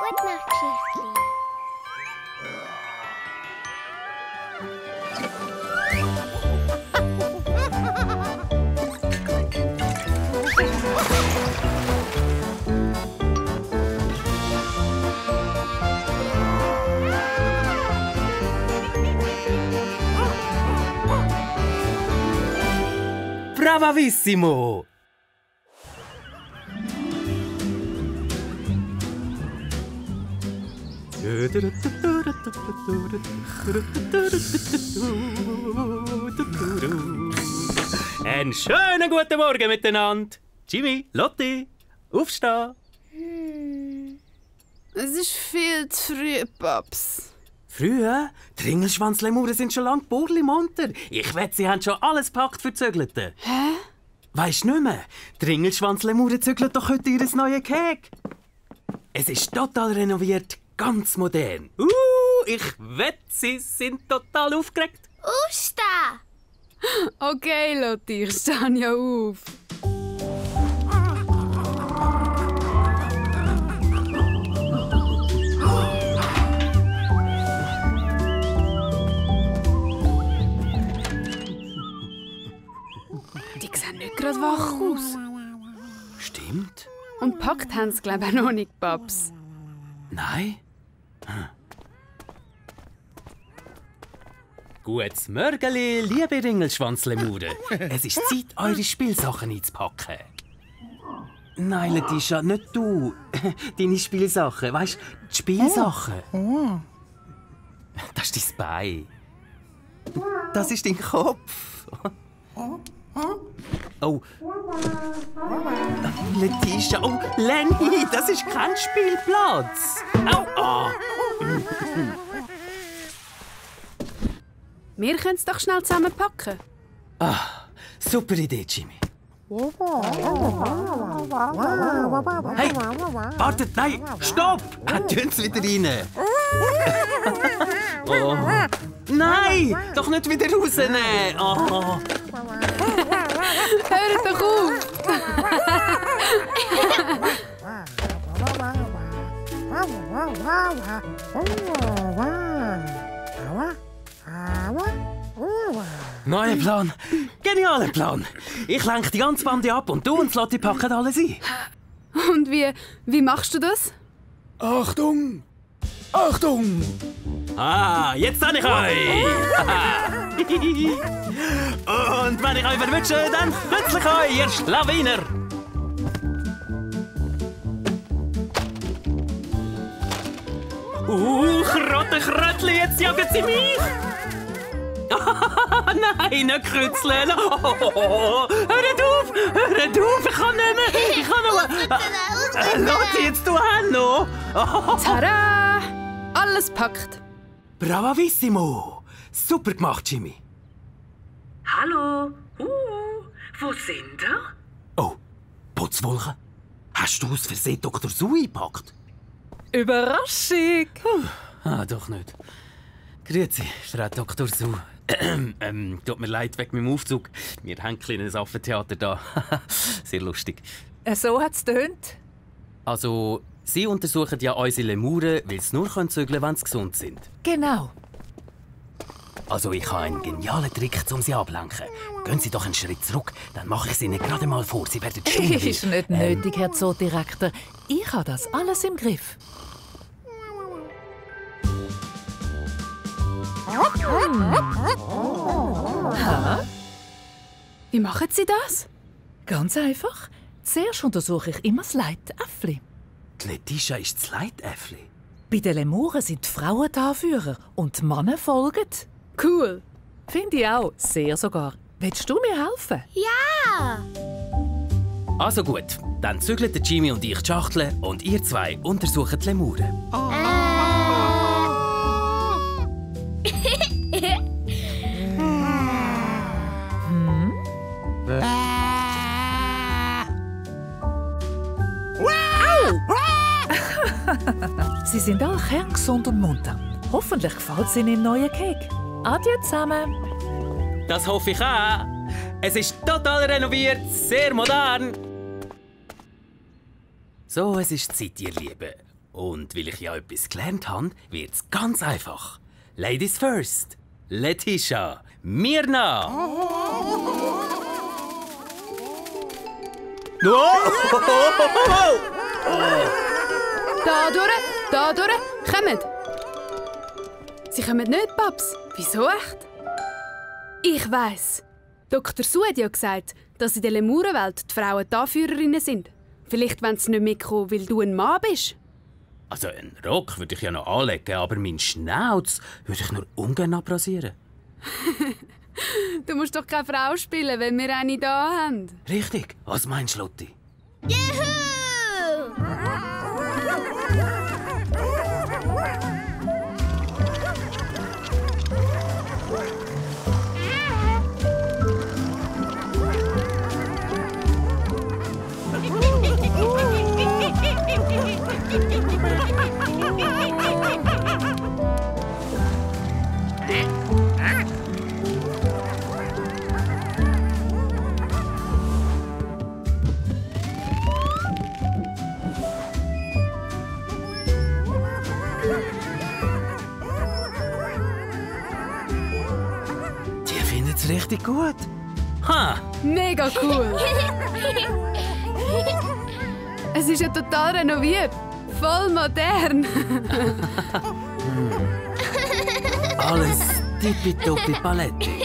Gute Nacht, Geschichtli. Bravissimo! Einen schönen guten Morgen miteinander. Jimmy, Lotti, aufstehen. Es ist viel zu früh, Paps. Früh? Die Ringelschwanzlemuren sind schon lange burlimunter. Ich wette, sie haben schon alles gepackt für die Zügelten. Hä? Weisst du nicht mehr? Die Ringelschwanzlemuren zügeln doch heute ihr neues Keg. Es ist total renoviert, ganz modern. Ich wette, sie sind total aufgeregt. Aufstehen! Okay, Lotti, ich stehe ja auf. Die sehen nicht gerade wach aus. Stimmt. Und packt haben sie, glaube ich, auch noch nicht, Paps. Nein? Gutes Mörgeli, liebe Ringelschwanzlemuren. Es ist Zeit, eure Spielsachen einzupacken. Nein, Letitia, nicht du. Deine Spielsachen, weißt du, die Spielsachen. Das ist dein Bein. Das ist dein Kopf. Oh. Letitia, oh, Lenny, das ist kein Spielplatz. Au, oh. Wir können es doch schnell zusammenpacken. Super Idee, Jimmy. Hey, wartet, nein, stopp! Tun Sie wieder rein. Oh. Nein, doch nicht wieder rausnehmen. Oh. Hört doch auf! Neuer Plan. Genialer Plan. Ich lenke die ganze Bande ab und du und Lotti packen alles ein. Und wie machst du das? Achtung! Achtung! Jetzt habe ich euch! Und wenn ich euch verwünsche, dann plötzlich euch, ihr Schlawiner! Krötli, jetzt jagen sie mich! Nein, nicht krützeln! Hört auf! Hört auf! Ich kann nicht mehr! Ich kann nur... Lotti, jetzt du auch noch! Tada! Alles packt. Bravissimo! Super gemacht, Jimmy! Hallo? Wo sind ihr? Oh, Putzwolke. Hast du aus Versehen Dr. Sui gepackt? Überraschung! Doch nicht. Grüezi, Frau Dr. Su. Tut mir leid wegen meinem Aufzug. Wir haben ein kleines Affentheater da. Sehr lustig. So hat's tönt. Also, Sie untersuchen ja unsere Lemuren, weil sie nur zügeln können, wenn sie gesund sind. Genau. Also, ich habe einen genialen Trick, um sie ablenken. Gehen Sie doch einen Schritt zurück, dann mache ich es Ihnen gerade mal vor. Sie werden stumm. Ist nicht nötig, Herr Zoodirektor. Ich habe das alles im Griff. Wie machen Sie das? Ganz einfach. Zuerst untersuche ich immer das Leitäffli. Die Letitia ist das Leitäffli. Bei den Lemuren sind die Frauen die Anführer und die Männer folgen. Cool. Finde ich auch. Sehr sogar. Willst du mir helfen? Ja! Also gut, dann zügeln der Jimmy und ich die Schachtel und ihr zwei untersuchen die Lemuren. Sie sind alle kerngesund und munter. Hoffentlich gefällt es Ihnen im neuen Cake. Adieu zusammen. Das hoffe ich auch. Es ist total renoviert, sehr modern. So, es ist Zeit, ihr Lieben. Und weil ich ja etwas gelernt habe, wird es ganz einfach. Ladies first. Letitia, Mirna. Da durch, kommt! Sie kommen nicht, Paps. Wieso echt? Ich weiss. Dr. Su hat ja gesagt, dass in der Lemurenwelt die Frauen die Anführerinnen sind. Vielleicht wollen sie nicht mitkommen, weil du ein Mann bist. Also einen Rock würde ich ja noch anlegen, aber meinen Schnauz würde ich nur ungern abrasieren. Du musst doch keine Frau spielen, wenn wir eine da haben. Richtig. Was meinst du, Lotti? Juhu! Die findet es richtig gut. Ha! Mega cool! Es ist ja total renoviert. Voll modern. Alles tippitoppi Paletti.